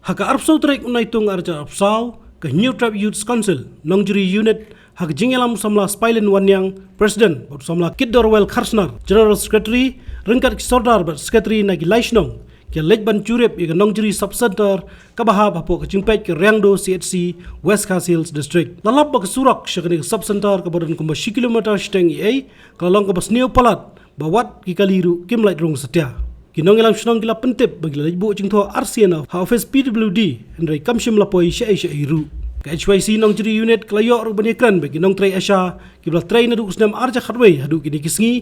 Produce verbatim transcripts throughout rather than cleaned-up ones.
Ha ka arphew saw tarik u Naitung arhajar arphew saw, ka Hynñiewtrep Youth Council Nongjri Unit, ha ka jingïalam u samla Spailin Wanniang, President, bad u samla Kitdorwell Kharsnar, General Secretary, ryngkat ki sordar bad secretary na ki lai shnong, ki la leit ban jurip ïa ka Nongjri Sub Center, kaba hap hapoh ka jingpeit ka Riangdo C H C, West Khasi Hills District. La lap ba ka surok sha kane ka Sub Center kaba don kumba shi kilometer shiteng eiei, ka la long kaba sniew palat, ba wat ki kali ruh kim lait rung satia. Ki nongïalam shnong ki la pyntip ba ki la leit buh jingthoh arsien ha office P W D, hynrei kam shym la poi shaei shaei ruh. Ka H Y C Nongjri Unit ka la ïoh ruh ban ïakren bad ki nongtrei ASHA, kiba la trei naduh u snem arhajar khatwei haduh kine ki sngi,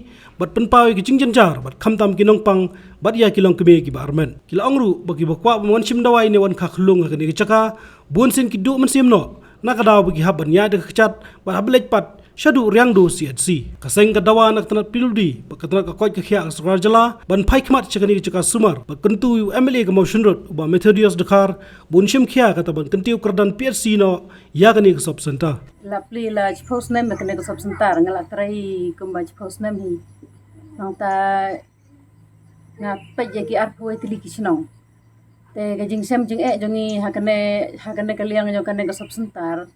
bad pynpaw ïa ki jingjynjar bad khamtam ki nongpang bad ïa ki longkmie kiba armet. Ki la ong ruh ba kiba kwah ban wan shim dawai ne wan kha khyllung ha kane ka jaka, bunsien ki duh mynsiem noh, na ka daw ba ki hap ban ïaid da ka kjat, bad hap leit pat shaduh Riangdo C H C. Ka seng ka dawa na ka tnat P W D bad ka tnat ka koit ka khiah ka sorkar jylla ban phai khmat sha kane ka jaka sumar, bad kyntu ïa u M L A ka Mawshynrut, u Bah Methodius Dkhar, ba un shim khia kata ban kyntiew kyrdan P H C noh ïa kane ka Sub Center. La plie la shiphew snem ïa kane ka Sub Center, nga la trei kumba shiphew snem hi. Nangta nga peit ïa ki arphew tylli ki shnong. Te ka jingshem jingeh jong ngi ha kane, ha kane ka liang jong kane ka Sub Center,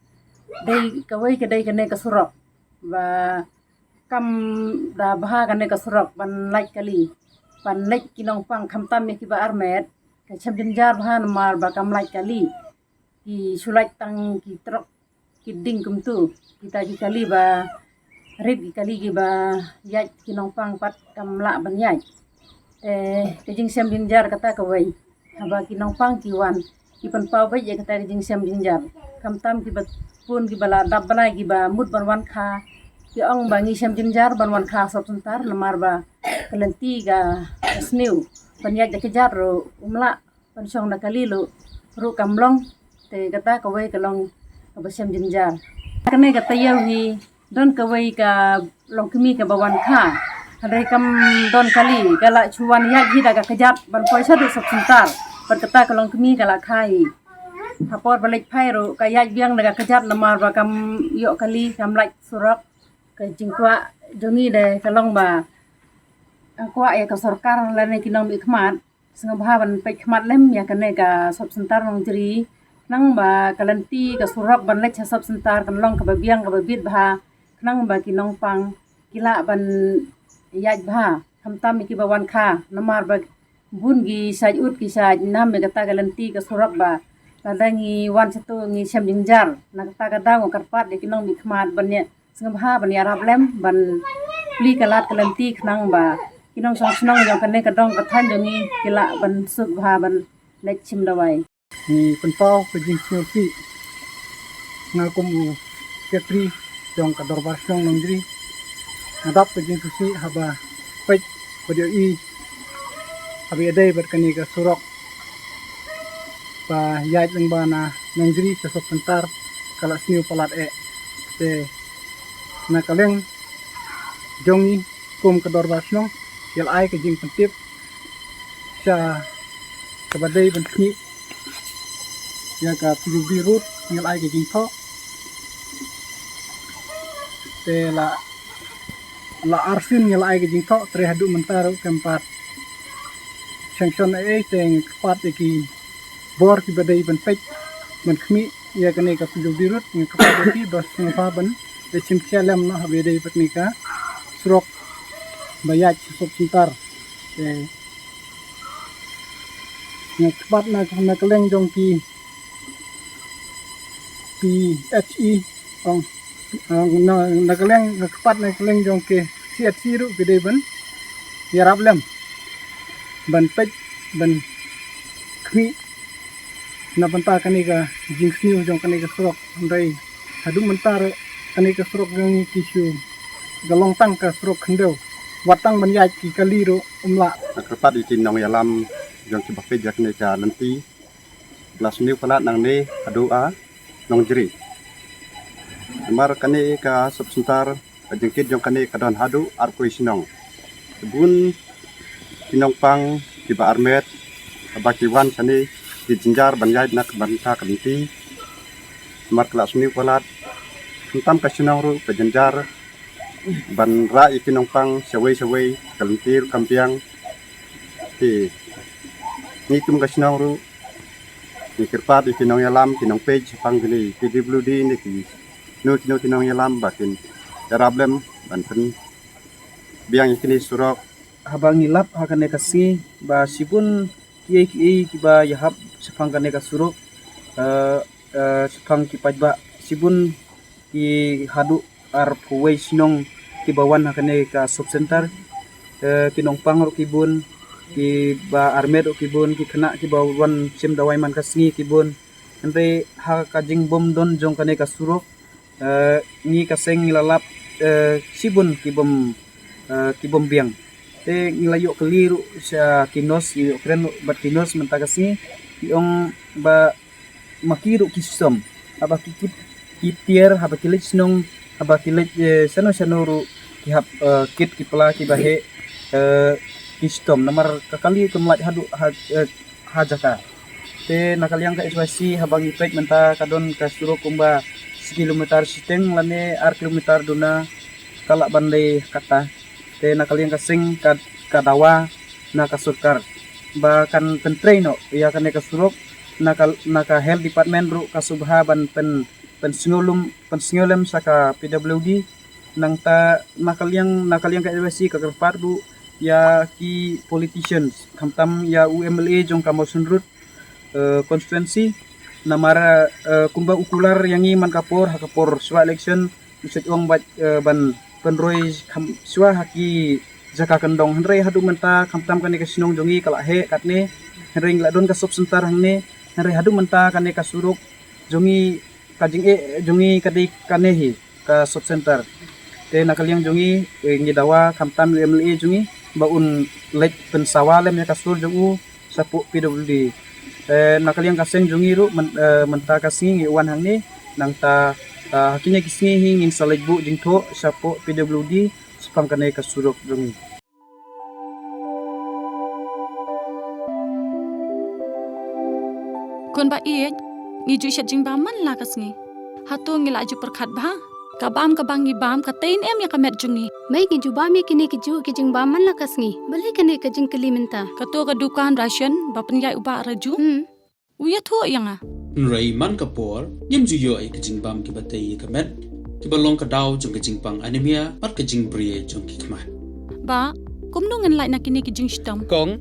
dei kawei ka dei kane ka surok. Ba kam da bha kane ka surok ban lait kali, ban leit ki nongpang khamtam ïa kiba armet. Ka shem jynjar bha namar ba kam lait kali. Ki shu lait tang ki trok, ki ding kumtu. Kita ki kali ba rit, ki kali kiba ïaid ki nongpang pat kam lah ban ïaid. Te ka jingshem jynjar kata kawei. Haba ki nongpang ki wan, ki pynpaw beit ïa kata ka jingshem jynjar. Khamtam kiba pun, kiba la dap bnai, kiba mut ban wan kha, ki ong ba ngi shem jynjar ban wan kha Sub Center namar ba ka lynti ka sniew, ban ïaid da kjat ruh um lah, ban shong da kali ruh, ruh kam long. Te kata kawei ka long kaba shem jynjar. Kane ka taïew hi don kawei ka longkmie kaba wan kha. Hynrei kam don kali, ka la shu wan ïaid hi da ka kjat ban poi shaduh Sub Center. Bad kata ka longkmie ka la kha hi. Ha por ba leit phai ruh ka ïaid biang da ka kjat namar ba kam ïoh kali, kam lait surok. Ka jingkwah jong ngi de ka long ba, eh, kwah ïa ka sorkar lane ki nongmihkhmat sngewbha ban peit khmat lem ïa kane ka Sub Center Nongjri, khnang ba ka lynti ka surok ban leit sha Sub Center kan long kaba biang kaba bit bha, khnang ba ki nongpang ki lah ban ïaid bha, khamtam ïa kiba wan kha, namar ba bun ki shait ud ki shait nam ïa kata ka lynti ka surok ba lada ngi wan shato ngi shem jynjar. Na kata ka daw nga kyrpad ïa ki nongmihkhmat ban ïa sngewbha ban ïarap lem, ban plie ka lad ka lynti khnang ba ki nongshong shnong jong kane ka dong ka thaiñ jong ngi ki lah ban suk bha ban leit shim dawai. Ngi pynpaw ka jingsngewsih, nga kum u Secretary jong ka Dorbar Shnong Nongjri, nga dap ka jingsngewsih haba peit bad ïohi haba ïadei bad kane ka surok ba ïaid lyngba na Nongjri sha Sub Center, ka la sniew palat eh. Te na ka liang jong ngi kum ka Dorbar Shnong, ngi la ai ka jingpyntip sha kaba dei ban khmih ïa ka P W D road, ngi la ai ka jingthoh. Te la, la arsien ngi la ai ka jingthoh, te haduh mynta ruh kam pat sanction ei ei. Te nga kyrpad ïa ki bor kiba dei ban peit ban khmih ïa kane ka P W D road, nga kyrpad ïa ki ba sngewbha ban ïa shim khia lem noh haba ïadei bad kane ka surok ba ïaid sha Sub Center. Te nga kyrpad na, na ka liang jong ki P H E, ong, ong, na, na ka liang, nga kyrpad na ka liang jong ki C H C ruh ki dei ban ïarap lem ban peit ban khmih na bynta kane ka jingsniew jong kane ka surok. Hynrei haduh mynta ruh kane ka surok jong ngi ki shu ka long tang ka surok khyndew, wat tang ban ïaid ki kali ruh um lah. Nga kyrpad ïa ki nongïalam jong kiba peit ïa kane ka lynti, la sniew palat nangne haduh a Nongjri. Namar kane ka Sub Center, ka jingkit jong kane ka don haduh arphew shnong. Bun ki nongpang kiba armet, haba ki wan shane ki jynjar ban ïaid na ka bynta ka lynti. Namar ka la sniew palat, khamtam ka shnong ruh ka jynjar ban rah ïa ki nongpang shawei shawei, ka lynti ruh kam biang. Te ngi kum ka shnong ruh Ngi kyrpad ïa ki nongïalam, ki nongpeit shaphang kine P W D ne kino kino ki nongïalam ba kin ïarap lem ban pynbiang ïa kine surok. Haba ngi lap ha kane ka sngi ba shibun kiei kiei kiba ïahap shaphang kane ka surok, eh, eh, shaphang ki paidbah shibun ki haduh arphew wei shnong kiba wan ha kane ka sub center, eh, ki nongpang ruh ki bun, kiba armet ruh ki bun, ki khynnah kiba wan shim dawai man ka sngi ki bun. Hynrei ha ka jingbym don jong kane ka surok, eh, ngi ka seng ngi la lap, eh, shibun kibym, eh, kibym biang. Te ngi la ïoh kylli ruh sha ki nurse, ngi ïoh kren ruh bad ki nurse mynta ka sngi, ki ong ba ma ki ruh ki shitom. Haba ki, ki, ki tiar, haba ki leit shnong, haba ki leit, eh, shano shano ruh ki hap, eh, kit ki pla kiba heh, eh, ki shitom. Namar ka kali kam lait haduh ha, eh, ha jaka. Te na ka liang ka H Y C haba ngi peit mynta ka don ka surok kumba shi kilometer shiteng lane ar kilometer duna ka lah ban leh kata. Te na ka liang ka seng ka, ka dawa na ka sorkar ba kan pyntrei noh ïa kane ka surok, na ka, na ka health department ruh ka sngewbha ban pyn, pynsngewlem, pynsngewlem sha ka P W D. Nangta na ka liang, na ka liang ka H Y C ka kyrpad ruh ïa ki politicians, khamtam ïa u M L A jong ka Mawshynrut, eh, constituency. Namar, eh, kumba u kular ïa ngi man ka por, ha ka por shuwa election, u shu ong ba, eh, ban pynroi kham shuwa ha ki jaka kyndong. Hynrei haduh mynta khamtam kane ka shnong jong ngi ka la heh katne. Hynrei ngi la don ka sub center hangne. Hynrei haduh mynta kane ka surok jong ngi, ka jingeh jong ngi ka dei kane hi ka sub center. Te na ka liang jong ngi, eh, ngi dawa khamtam u M L A jong ngi ba un leit pynsawa lem ïa ka sur jong u shapoh P W D. Eh, na ka liang ka seng jong ngi ruh myn-, eh, mynta ka sngi ngi wan hangne, nangta, eh, ha kine ki sngi hi ngin sa leit buh jingthoh shapoh P W D shaphang kane ka surok jong ngi. Khun ba ïeit, ngi ju shet jingbam man la ka sngi. Hato ngi la ju pyrkhat bha? Ka bam kaba ngi bam ka tei ne em ïa ka met jong ngi? Mei, ngi ju bam ïa kine ki ju ki jingbam man la ka sngi. Balei kane ka jingkylli mynta? Kato ka dukan ration ba pynïaid u Bah Raju. Hmm. U ïathuh ïa nga. Hynrei man ka por, ngim ju ïoh ïa ka jingbam kiba tei ïa ka met, kiba long ka daw jong ka jingpang anemia, bad ka jingbri jong ki khmat. Bah, kumno ngin lait na kine ki jingshitom? Kong,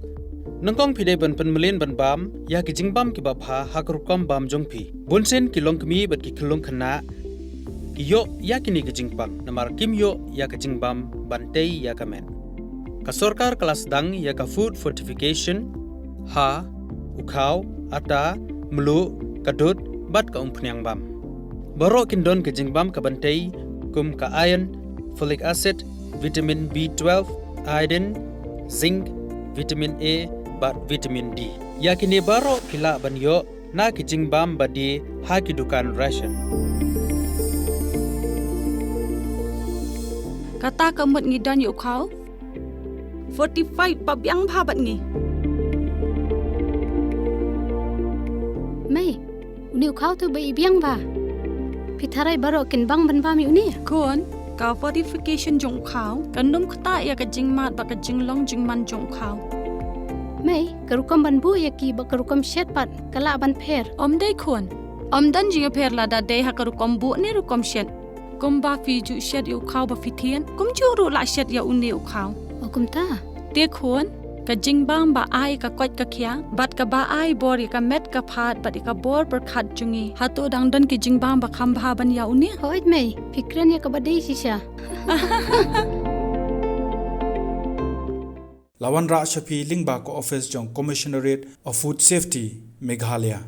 nyngkong phi dei ban pynmlien ban bam ïa ki jingbam kiba bha ha ka rukom bam jong phi. Bunsien ki longkmie bad ki khyllung khynnah ki ïoh ïa kine ki jingpang namar kim ïoh ïa ka jingbam ban tei ïa ka met. Ka sorkar ka la sdang ïa ka food fortification ha u khaw, ata, mluh, ka dud bad ka umphniang bam. Baroh kin don ka jingbam ka ban tei kum ka iron, folic acid, vitamin B twelve, iodine, zinc, vitamin A bad vitamin D. Ïa kine baroh phi lah ban ïoh na ki jingbam ba die ha ki dukan ration. Kata ka mut ngi don ïa u khaw fortified ba biang bha bad ngi. Mei, une u khaw tu ba i biang bha. Phi tharai baroh kin bang ban bam ïa une? Khun, ka fortification jong u khaw kan ym ktah ïa ka jingmad bad ka jinglong jingman jong u khaw. Mei, ka rukom ban buh ïa ki bad ka rukom shet pat ka lah ban pher? Ym dei khun. Ym don jingpher lada dei ha ka rukom buh ne rukom shet. Kumba phi ju shet ïa u khaw ba phi thied, kumjuh ruh lah shet ïa une u khaw. O kumta? Te khun, ka jingbam ba ai ka koit ka khiah bad kaba ai bor ïa ka met ka phad bad ïa ka bor pyrkhat jong ngi, hato dang don ki jingbam ba kham bha ban ïa une? Hooid mei, phi kren ïa kaba dei shisha. La wanrah sha phi lyngba ka office jong Commissionerate of Food Safety, Meghalaya.